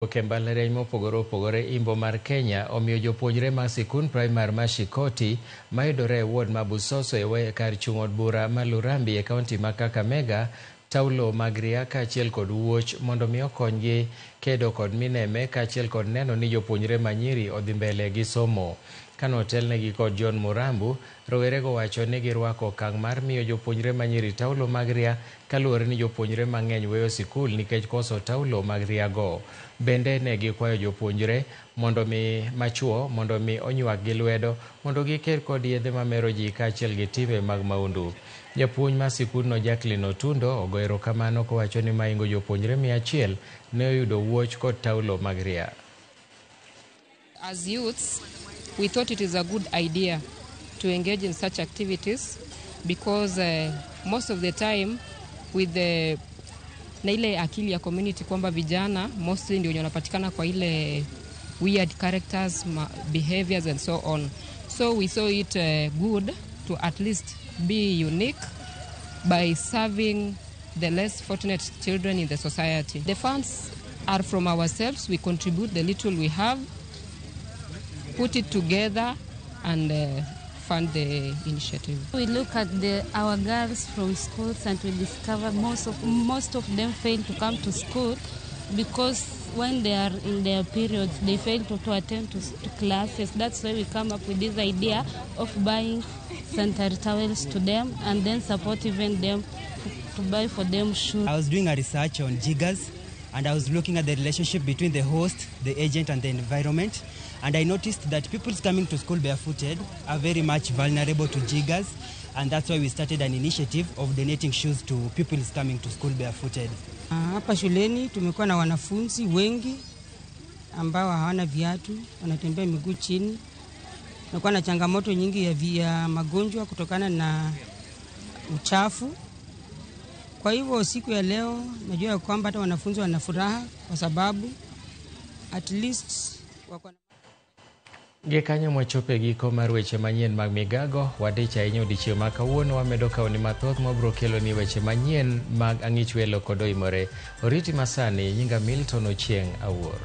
Wuok e mbalariany mopogore opogore Imbo mar Kenya omiyo jopuonjre mag sikund primar ma Shikoti mayudore e ward ma Busoso e kar chung' od bura ma Lurambi e kaunti ma Kakamega taulo mag ria kaachiel kod wuoch mondo mi okonygi kedo kod mineme kaachiel kod neno ni jopuonjre manyiri odhi mbele gi somo. Kane otelnegi kod John Murambu, rowerego wacho ni girwako okang' mar miyo jopuonjre manyiri taulo mag ria kaluwore ni jopuonjre mang'eny weyo sikul nikech koso taulo mag riago. Bende ne gikwayo jopuonjre mondo mi machuo mondo mi onywak gi lwedo mondo giker kod yedhe mamero ji kaachiel gi timbe mag maundu. Japuonj mar sikundno Jacqueline Otundo ogo erokamano kowacho ni maingo jopuonjre 100 ne oyudo wuoch kod taulo mag ria. As youths, we thought it is a good idea to engage in such activities because most of the time with the na ile akili ya community kwamba vijana mostly ndio wenye wanapatikana kwa ile weird characters, behaviors and so on. So we saw it good to at least be unique by serving the less fortunate children in the society. The funds are from ourselves. We contribute the little we have, put it together and fund the initiative. We look at our girls from schools and we discover most of them fail to come to school because when they are in their periods they fail to attend to classes. That's why we come up with this idea of buying sanitary towels to them and then support even them to buy for them shoes. I was doing a research on jiggers and I was looking at the relationship between the host, the agent, and the environment. And I noticed that people coming to school barefooted are very much vulnerable to jiggers. And that's why we started an initiative of donating shoes to people coming to school barefooted. Hapa shuleni tumekuwa na wanafunzi wengi ambao hawana viatu, wanatembea miguu chini. Tumekuwa na changamoto nyingi ya magonjwa kutokana na uchafu. Kwa hivyo siku ya leo najua ya kwamba hata wanafunzi wana furaha kwa sababu at least wako Gi kanyo mwachopo e giko mar weche manyien mag migago. Wadich ahinya odiochieng' ma kawuono. Wamedo kawoni mathoth mabiro kelo ni weche manyien mag ang'ich welo kod oimore. Oriti masani. Nyinga Milton Ochieng' Awuor.